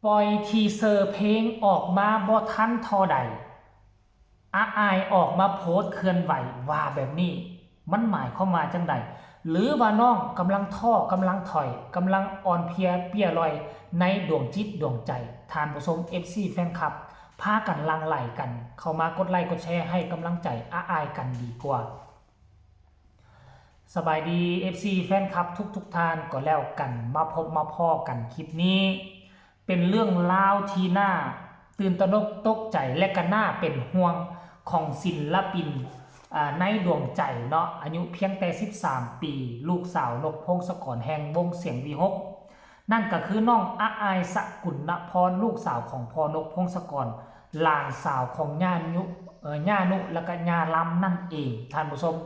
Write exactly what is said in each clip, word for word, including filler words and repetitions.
ปล่อยทีเซอร์เพลงออกมาบ่ทันเท่าใด อาอายออกมาโพสต์เคลื่อนไหวว่าแบบนี้ มันหมายความว่าจั่งใด หรือว่าน้องกำลังท้อกำลังถอย กำลังอ่อนเพลียเปียลอยในดวงจิตดวงใจ ท่านผู้ชม เอฟซี แฟนคลับ พากันหลั่งไหลกัน เข้ามากดไลค์กดแชร์ให้กำลังใจอาอายกันดีกว่า สบายดี เอฟซี แฟนคลับทุกๆท่านก็แล้วกัน มาพบมาพ้อกันคลิปนี้ เป็นเรื่องราวที่น่าตื่นตระหนกตกใจและก็น่าเป็นห่วงของศิลปิน อ่า ในดวงใจเนาะ อายุเพียงแต่ สิบสาม ปี ลูกสาวนกพงศกรแห่งวงเสียงวีหก นั่นก็คือน้องอาอาย สกุลนพร ลูกสาวของพ่อนกพงศกร หลานสาวของย่านุ เอ่อ ย่านุ และก็ย่าลำนั่นเอง ท่านผู้ชม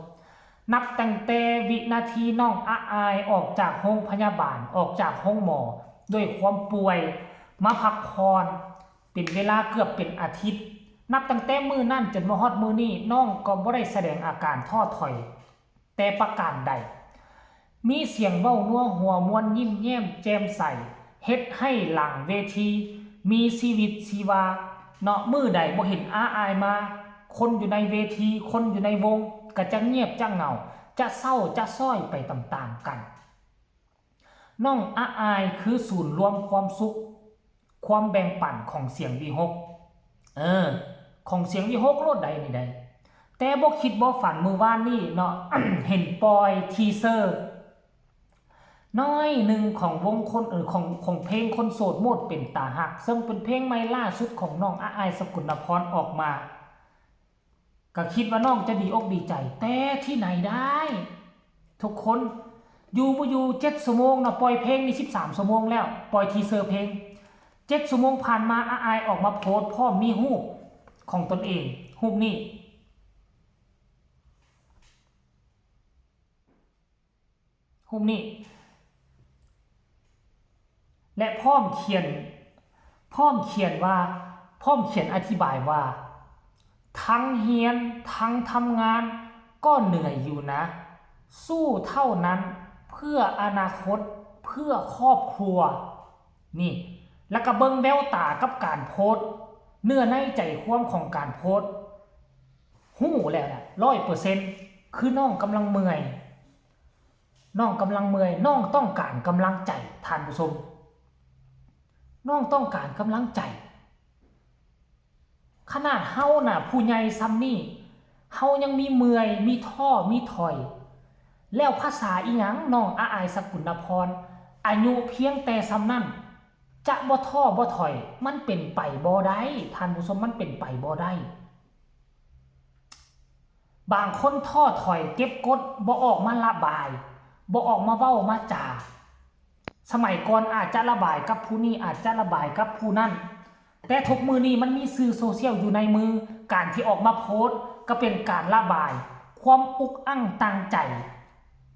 นับตั้งแต่วินาทีน้องอาอายออกจากโรงพยาบาล ออกจากโรงหมอ ด้วยความป่วย มาพักผ่อน เป็นเวลาเกือบเป็นอาทิตย์ นับตั้งแต่มื้อนั้นจนมาฮอดมื้อนี้ น้องก็บ่ได้แสดงอาการท้อถอย แต่ประการใด มีเสียงเว้านัวหัวม่วน ยิ้มแย้มแจ่มใส เฮ็ดให้หลังเวทีมีชีวิตชีวา เนาะ มื้อใดบ่เห็นอาอายมา คนอยู่ในเวที คนอยู่ในวง ก็จะเงียบจะเหงา จะเศร้าจะซ้อยไปตามๆกัน น้องอาอายคือศูนย์รวมความสุข ความแบ่งปันของเสียงวีหก เออ ของเสียงวีหกโลดใดนี่ใด แต่บ่คิดบ่ฝันมื้อวานนี้เนาะ เห็นปล่อยทีเซอร์ น้อยหนึ่งของวงคน เออ ของ ของเพลงคนโสดโมดเป็นตาฮัก ซึ่งเป็นเพลงใหม่ล่าสุดของน้องอาอาย สกุลนพร ออกมา ก็คิดว่าน้องจะดีอกดีใจ แต่ที่ไหนได้ ทุกคน อยู่บ่อยู่ เจ็ด ชั่วโมงนะ ปล่อยเพลงนี่ สิบสาม ชั่วโมงแล้ว ปล่อยทีเซอร์เพลง เจ็ด ชั่วโมงผ่านมา อาอายออกมาโพสต์พร้อมมีรูปของตนเอง รูปนี้ รูปนี้ และพร้อมเขียน พร้อมเขียนว่า พร้อมเขียนอธิบายว่า ทั้งเฮียน ทั้งทำงาน ก็เหนื่อยอยู่นะ สู้เท่านั้น เพื่ออนาคต เพื่อครอบครัว นี่ แล้วก็เบิ่งแววตากับการโพสต์ เนื้อในใจความของการโพสต์ ฮู้แล้วนะ ร้อยเปอร์เซ็นต์ คือน้องกำลังเมื่อย น้องกำลังเมื่อย น้องต้องการกำลังใจ ท่านผู้ชม น้องต้องการกำลังใจ ขนาดเฮาน่ะ ผู้ใหญ่ส่ำนี้ เฮายังมีเมื่อย มีท้อ มีถอย แล้วภาษาอีหยัง น้องอาอาย สกุลนพร อายุเพียงแต่ส่ำนั้น จะบ่ท้อบ่ถอย มันเป็นไปบ่ได้ ท่านผู้ชม มันเป็นไปบ่ได้ บางคนท้อถอยเก็บกด บ่ออกมาระบาย บ่ออกมาเว้ามาจา สมัยก่อนอาจจะระบายกับผู้นี้ อาจจะระบายกับผู้นั้น แต่ทุกมื้อนี้มันมีสื่อโซเชียลอยู่ในมือ การที่ออกมาโพสต์ ก็เป็นการระบาย ความอุกอั้งตังใจ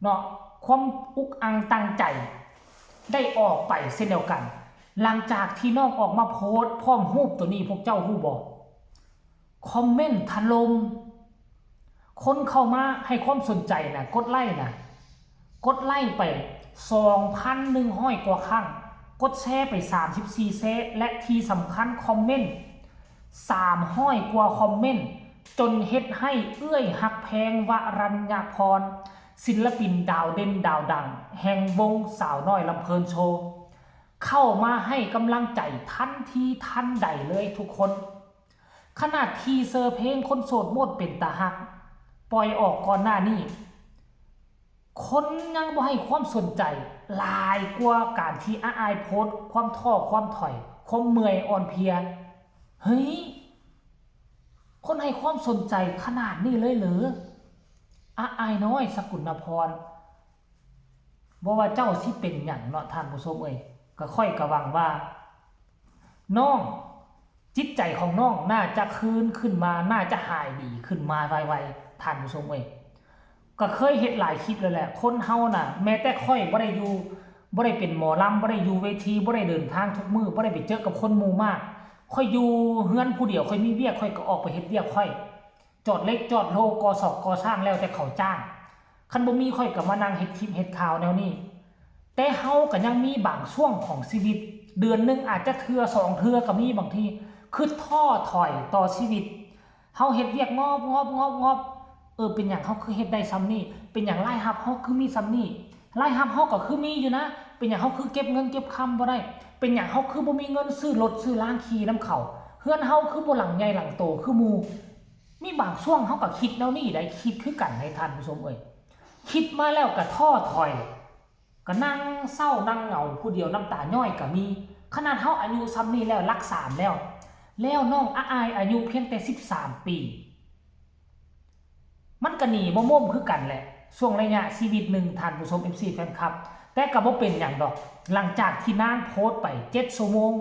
เนาะ ความอุกอั้งตังใจ ได้ออกไปเช่นเดียวกัน หลังจากที่น้องออกมาโพสต์พร้อมรูปตัวนี้ พวกเจ้าฮู้บ่ คอมเมนต์ถล่ม คนเข้ามาให้ความสนใจนะ กดไลค์นะ กดไลค์ไป สองพันหนึ่งร้อย กว่าครั้ง กดแชร์ไป สามสิบสี่ แชร์ และที่สำคัญคอมเมนต์ สามร้อย กว่าคอมเมนต์ จนเฮ็ดให้เอื้อยฮักแพง วรัญญพร ศิลปินดาวเด่นดาวดัง แห่งวงสาวน้อยลำเพลินโชว์ เข้ามาให้กำลังใจทันทีทันใดเลยทุกคน ขนาดทีเซอร์เพลงคนโสดโมดเป็นตาฮัก ปล่อยออกก่อนหน้านี้ คนยังบ่ให้ความสนใจ หลายกว่าการที่อาอายโพสต์ความท้อความถอย ความเมื่อยอ่อนเพลีย เฮ้ย คนให้ความสนใจขนาดนี้เลยเหรอ อาอายน้อย สกุลนพร บ่ว่าเจ้าสิเป็นหยังเนาะ ท่านผู้ชมเอ้ย ก็ข้อยก็หวังว่า น้อง จิตใจของน้องน่าจะคืนขึ้นมา น่าจะหายดีขึ้นมาไวๆ ท่านผู้ชมเอ้ย ก็เคยเฮ็ดหลายคลิปแล้วแหละ คนเฮาน่ะ แม้แต่ข้อยบ่ได้อยู่ บ่ได้เป็นหมอลำ บ่ได้อยู่เวที บ่ได้เดินทางทุกมื้อ บ่ได้ไปเจอกับคนหมู่มาก ข้อยอยู่เฮือนผู้เดียว ข้อยมีเวียก ข้อยก็ออกไปเฮ็ดเวียกข้อย จอดเหล็กจอดโล ก่อซอกก่อสร้าง แล้วแต่เขาจ้าง คันบ่มีข้อยก็มานั่งเฮ็ดคลิปเฮ็ดข่าวแนวนี้ แต่เฮาก็ยังมีบางช่วงของชีวิต เดือนหนึ่งอาจจะเทื่อสองเทื่อก็มีบางที คือท้อถอยต่อชีวิต เฮาเฮ็ดเวียกงอบงอบงอบงอบ เออ เป็นหยังเฮาคือเฮ็ดได้ส่ำนี้ เป็นหยังรายรับเฮาคือมีส่ำนี้ รายรับเฮาก็คือมีอยู่นะ เป็นหยังเฮาคือเก็บเงินเก็บคำบ่ได้ เป็นหยังเฮาคือบ่มีเงินซื้อรถซื้อลางขี่นำเขา เฮือนเฮาคือบ่หลังใหญ่หลังโตคือหมู่ มีบางช่วงเฮาก็คิดแนวนี้ได้ คิดคือกันได้ท่านผู้ชมเอ้ย คิดมาแล้วก็ท้อถอย ก็นั่งเศร้านั่งเหงาผู้เดียวน้ำตาย้อยก็มี ขนาดเฮาอายุส่ำนี้แล้วหลักสามแล้ว แล้วน้องอาอายอายุเพียงแต่สิบสามปี มันก็หนีบ่ม่มคือกันแหละ ช่วงระยะชีวิตหนึ่งท่านผู้ชม เอฟซี แฟนคลับ แต่ก็บ่เป็นหยังดอก หลังจากที่นางโพสต์ไปเจ็ดชั่วโมง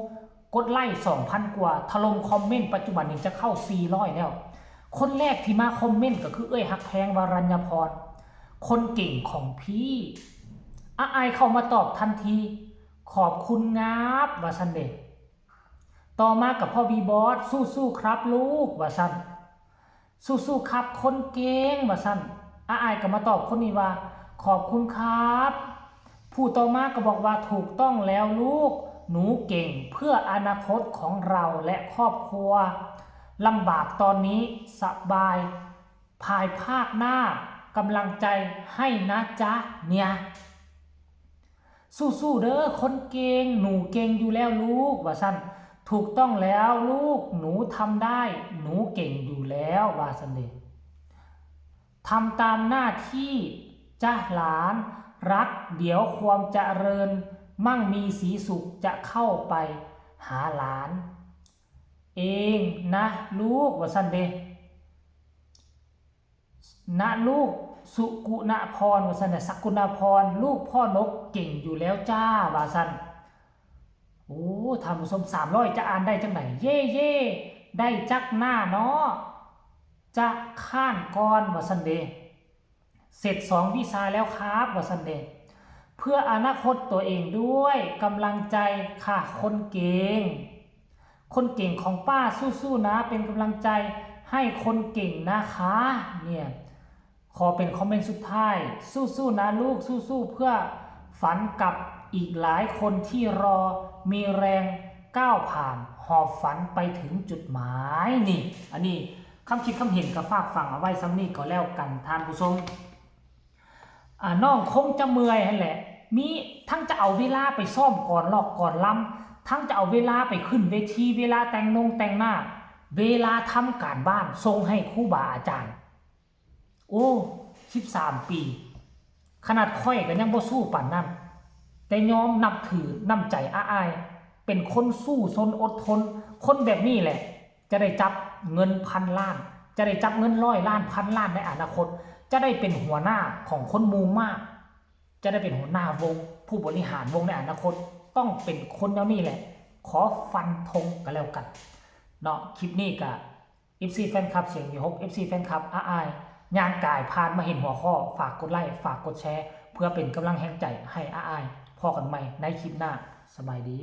กดไลค์สองพันกว่า ถล่มคอมเมนต์ ปัจจุบันนี้จะเข้าสี่ร้อยแล้ว คนแรกที่มาคอมเมนต์ก็คือเอ้ยฮักแพง วรัญญพร คนเก่งของพี่ อาอายเข้ามาตอบทันที ขอบคุณงับ ว่าซั่นเด้ ต่อมาก็พ่อวีบอส สู้ๆครับลูก ว่าซั่น สู้ๆครับคนเก่ง ว่าซั่น อาอายก็มาตอบคนนี้ว่า ขอบคุณครับ ผู้ต่อมาก็บอกว่า ถูกต้องแล้วลูก หนูเก่งเพื่ออนาคตของเราและครอบครัว ลำบากตอนนี้สบาย ภายภาคหน้ากำลังใจให้นะจ๊ะเนี่ย สู้ๆเด้อคนเก่ง หนูเก่งอยู่แล้วลูก ว่าซั่น ถูกต้องแล้วลูก หนูทำได้ หนูเก่งอยู่แล้ว ว่าซั่นเด้ ทำตามหน้าที่จ้ะหลานรัก เดี๋ยวความเจริญมั่งมีสีสุขจะเข้าไปหาหลาน เองนะลูก ว่าซั่นเด้ นะลูก สุกุณพร ว่าซั่นน่ะ สกุณพร ลูกพ่อนกเก่งอยู่แล้วจ้า ว่าซั่น โอ้ ท่านผู้ชม สามร้อย จะอ่านได้จังได๋ เย่เย่ ได้จักหน้าเนาะ จะค้านก่อน ว่าซั่นเด้ เสร็จสองวิชาแล้วครับ ว่าซั่นเด้ เพื่ออนาคตตัวเองด้วย กำลังใจค่ะคนเก่ง คนเก่งของป้าสู้ๆนะ เป็นกำลังใจให้คนเก่งนะคะ เนี่ย ขอเป็นคอมเมนต์สุดท้าย สู้ๆนะลูก สู้ๆเพื่อฝันกับอีกหลายคนที่รอ มีแรงก้าวผ่าน หอบฝันไปถึงจุดหมาย นี่ อันนี้คำคิดคำเห็นก็ฝากฝังเอาไว้ส่ำนี้ก็แล้วกันท่านผู้ชม อ่า น้องคงจะเมื่อยหั่นแหละ มีทั้งจะเอาเวลาไปซ้อมกลอนลอกกลอนลำ ทั้งจะเอาเวลาไปขึ้นเวที เวลาแต่งนงแต่งหน้า เวลาทำการบ้านส่งให้ครูบาอาจารย์ โอ้ สิบสามปี ขนาดข้อยก็ยังบ่สู้ปานนั้น แต่ยอมนับถือน้ำใจอาอาย เป็นคนสู้ซนอดทน คนแบบนี้แหละ จะได้จับเงินพันล้าน จะได้จับเงินร้อยล้าน พันล้านในอนาคต จะได้เป็นหัวหน้าของคนหมู่มาก จะได้เป็นหัวหน้าวง ผู้บริหารวงในอนาคต ต้องเป็นคนแนวนี้แหละ ขอฟันธงกันแล้วกัน เนาะ คลิปนี้ก็ เอฟซี แฟนคลับเสียงวีหก เอฟซี แฟนคลับอาอาย ย่างกายผ่านมาเห็นหัวข้อ ฝากกดไลค์ ฝากกดแชร์ เพื่อเป็นกำลังแฮงใจให้อาอาย พ้อกันใหม่ในคลิปหน้า สบายดี